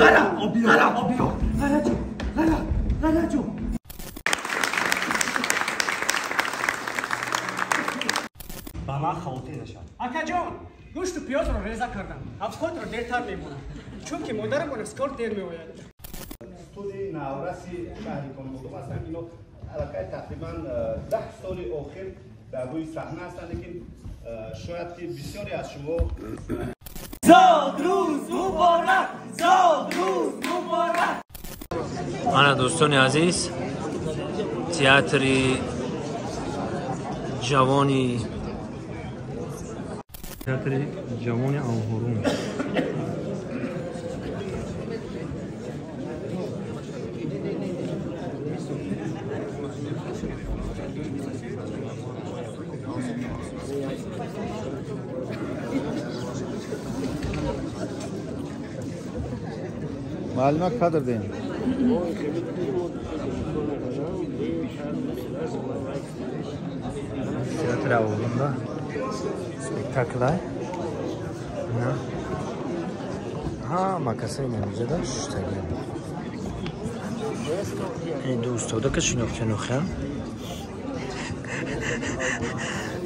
Ба ман хавотир нашав. Акаҷон, гӯшту пиёзро реза кардам. Афхотро дертар мемонам, чунки модарамон аз кор дер меояд. Студияи навраси шаҳри Конибодом ҳастанд. Ино аллакай тақрибан 10 соли охир дар рӯи саҳна ҳастанд, лекин шояд ки бисёре аз шумо Зодрӯз муборак! Зодрӯз муборак! Ана дӯстони азиз, театри ҷавони Авҳорун. Муаллима кадр дем. Театри Авҳорунда спектаклай. Ҳама касаи намиҷада шуштагиам. Ин ду устода ка шинохтанухям.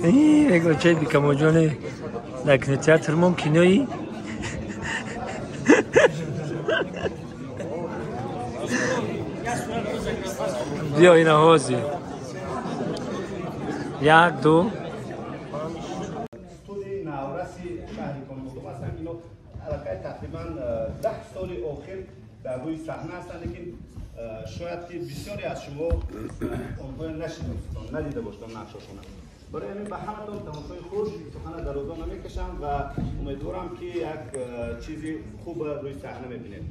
Мегӯ чай бикамоҷоне дар кинотеатрмон кинои биё ина ҳозир. Як, ду. Студияи навраси шаҳри Конибодом ҳастанд. Ино аллакай тақрибан 10 соли охир дар рӯи саҳна ҳастанд, лекин шояд ки бисёре аз шумо онҳоро нашиноситон, надида бошедон нақшошона. Барои ҳамин ба ҳаматон тамошои хуш, сухана дарозо намекашам ва умедворам ки як чизи хуб рӯи саҳна мебинед.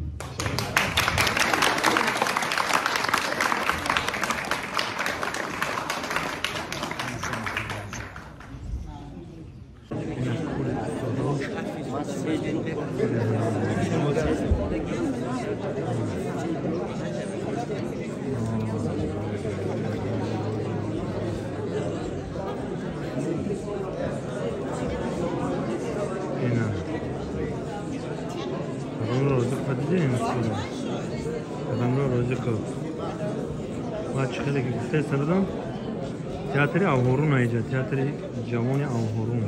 Театри Авҳорун аиҷа, театри ҷавони Авҳорун.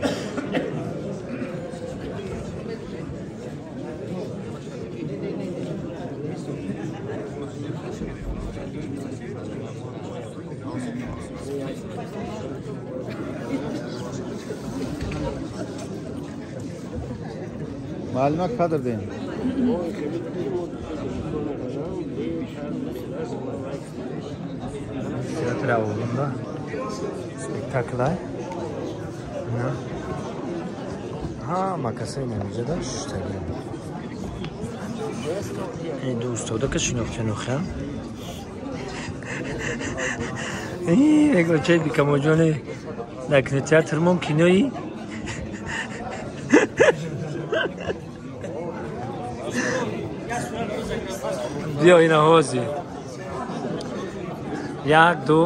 Муаллима кадр дем. Театри Авҳорунда спектаклай. Ҳама касаи намиҷада шуштагиам. Ин ду устода ка шинохтанухям. Мегӯ чай бикамоҷоне дар кинотеатрмон кинои биё ина ҳозир. Як, ду.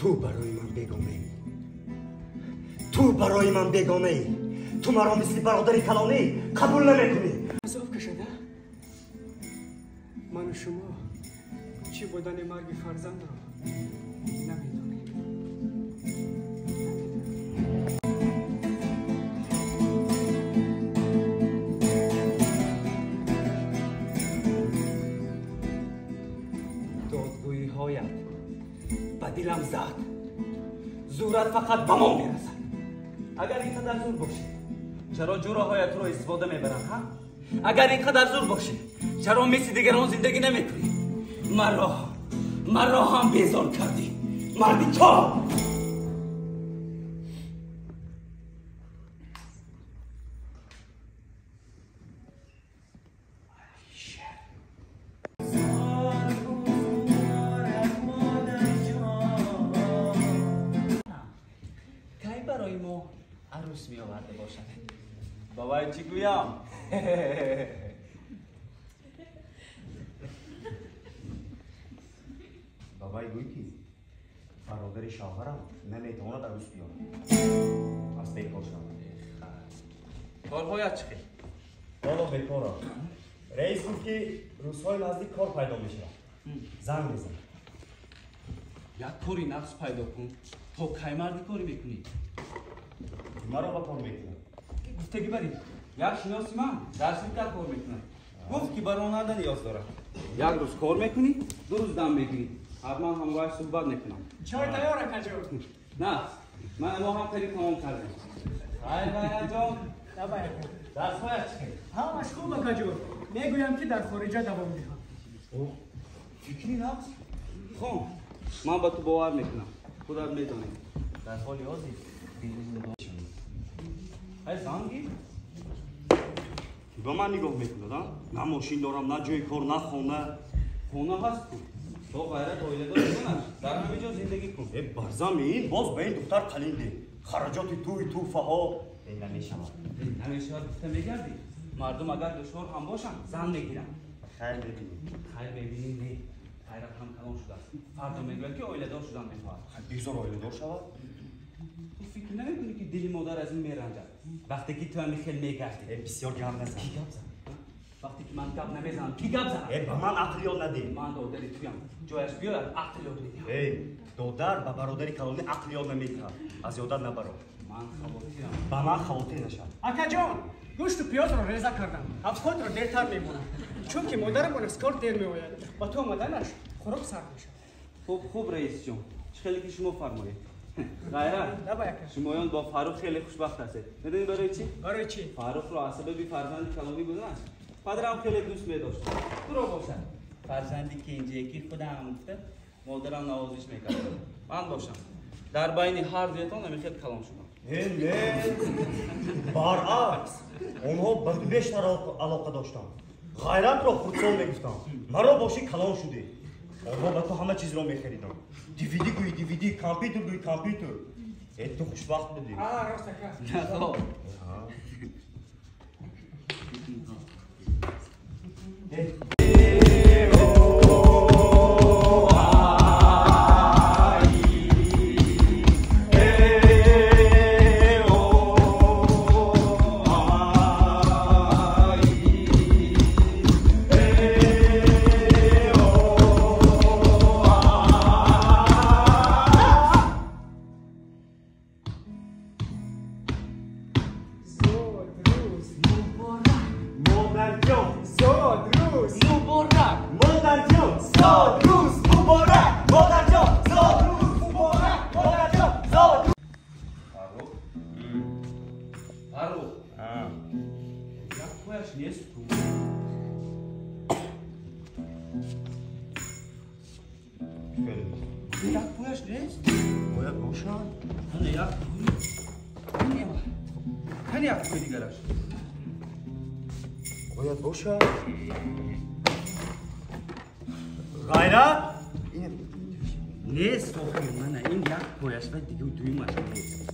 Ту барои ман бегонаӣ. Ту барои ман бегонаӣ. Ту маро мисли бародари калонӣ қабул намекунӣ. Азоб кашада? Ману шумо чӣ будани марги фарзандро намедонем. Додгӯиҳоят ба дилам зад. Зурат фақат ба мо мерасад. Агар ин қадар зур бошӣ, чаро ҷураҳоят туро истифода мебаранд, ҳа? Агар ин қадар зур бошӣ, чаро мисли дигарон зиндагӣ намекунӣ? Маро ҳам безор кардӣ, марди то! Кай барои мо арӯс меоварда бошад? Бабай чӣ гӯям? Бабай гӯй ки бародари шавҳарам наметавонад арӯс биёрад. Аз бекор шавад. Корҳоят чӣ хел? Ҳоло бекорам. Раис гуфт ки рӯзҳои наздик кор пайдо мешавад. Занг мезанад. Як кори нақс пайдо кун. То кай марди корӣ мекунӣ? Маро ба кор мекунад. Гуфтагӣ барӣ. Як шиноси ман дар ширкат кор мекунад. Гуфт ки ба ронанда ниёз дорад. Як рӯз кор мекунӣ, ду рӯз дам мегирӣ. Ҳатман ҳамроҳаш суҳбат мекунам. Чой тайёр акаҷон. На, ман мо ҳам қариб тамом кардем. Хайр, Ғайратҷон. Давай ака. Дарсҳоят чӣ хел? Ҳамаш хуб акаҷон. Мегӯям ки дар хориҷа давом диҳам. Фикри нақс? Хон, ман ба ту бовар мекунам. Худат медонӣ. Дар ҳоли ҳозир ай занг гир. Ба ман нигоҳ мекунад, а? На мошин дорам, на ҷои кор, на хона. Хона ҳаст ку. То Ғайрат оиладор шуданаш дар ҳамин ҷо зиндагӣ кун. Э, барзамин боз ба ин духтар қалинде. Хараҷоти тӯй, тӯҳфаҳо. Э, намешавад. Намешавад гуфта мегардӣ. Мардум агар душвор ҳам бошанд, зан мегиранд. Хайр мебинӣ. Хайр мебинӣ, не. Ғайрат ҳам калон шудааст. Фардо мегӯяд ки оиладор шудан мехоҳад. Бигзор оиладор шавад. Ту фикр намекунӣ ки дили модар аз ин меранҷад? Вақте ки ту ҳамин хел мегардӣ. Э, бисёр гап назан. Кӣ гап зад? Вақте ки ман гап намезанам, кӣ гап занад? Э, ба ман ақл ёд надеҳ. Ман додари туям. Ҷояш биёяд, ақл ёд медиҳам. Э, додар ба бародари калонӣ ақл ёд намедиҳад. Аз ёдат набаро. Ман хавотирам. Ба ман хавотир нашав. Акаҷон, гӯшту пиёзро реза кардам. Ҳафтходро дертар мемонам. Чунки модарам аз кор дер меояд. Ба ту омаданаш хӯрок сард мешавад. Хуб, хуб, раисҷон. Чӣ хеле ки шумо фармоед. Ғайрат, шумоён бо Фаррух хеле хушбахт ҳастед. Медонӣ барои чӣ? Барои чӣ? Фаррухро аз сабаби фарзанди калонӣ буданаш падарам хеле дӯст медошт. Туро бошад. Фарзанди кенҷаки худам гуфта модарам навозиш мекард. Ман бошам. Дар байни ҳар дуятон ҳамин хел калон шудам. Э, не. Баръакс, онҳо ба ту бештар алоқа доштанд. Ғайратро хурдсол мегуфтанд. Маро бошӣ калон шудӣ. Онҳо ба ту ҳама чизро мехариданд. DVD гӯй DVD, компютер гӯй компютер. Э, ту хушбахт будӣ. А, рост ака. Як пояш нест? Бояд бошад. Ҳана як ҳана як пӯи дигараш. Бояд бошад. Ғайрат? Нест охир, мана ин як пояш ва дига дуюмаш нест.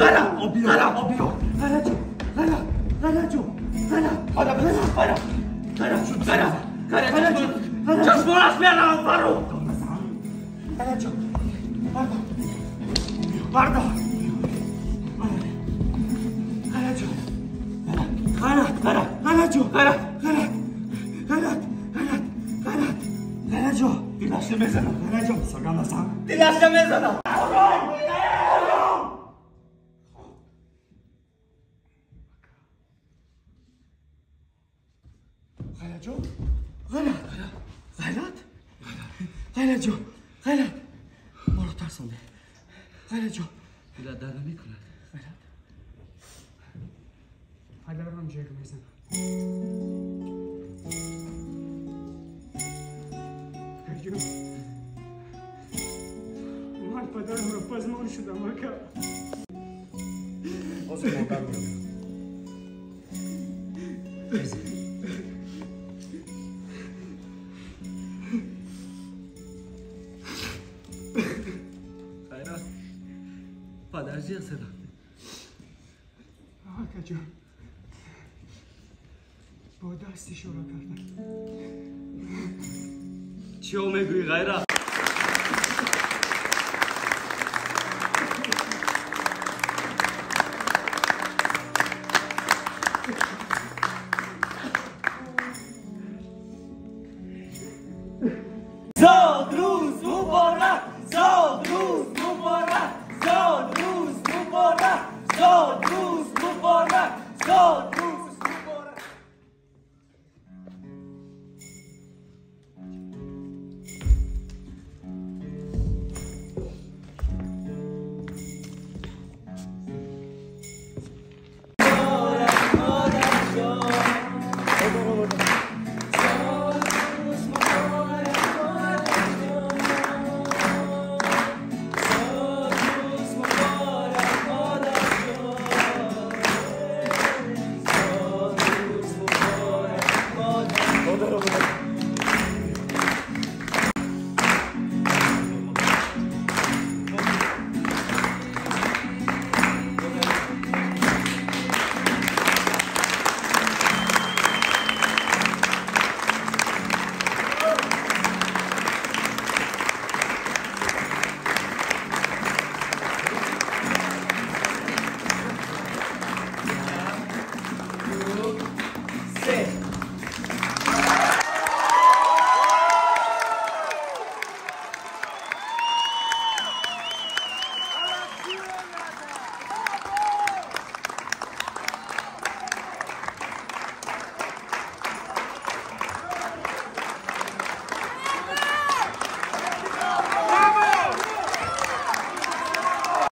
Ғайрат, обиё, обиё. Ғайратҷон, Ғайрат, Ғайратҷон, Ғайрат. Ғайрат, ғайрат, ғайрат, ғайрат, ғайрат, чашмонаш меравад, Фаррух. Ғайрат ҷон, бардор, бардор. Ғайрат ҷон, ғайрат, ғайрат, ғайрат ҷон, ғайрат, ғайрат, ғайрат, ғайрат, ғайрат, ғайрат ҷон. Дилашро мезанам. Ғайрат ҷон, сагам назан. Дилашро мезанам. Ғайрат ҷон, ғайрат, ғайрат, ғайрат ҷон, ғайрат. Моро тарсонде. Ғайрат ҷон. Дилат дард намекунад? Ғайрат. Падарам ҷеғ мезанад. Акаҷон, ман падарамро пазмон шудам, ака. Ҳозир модар меояд. Ғайрат, падар ҷеғ заданд. Акаҷон, бо даст ишора кардам. Чиё мегӯӣ, Ғайрат?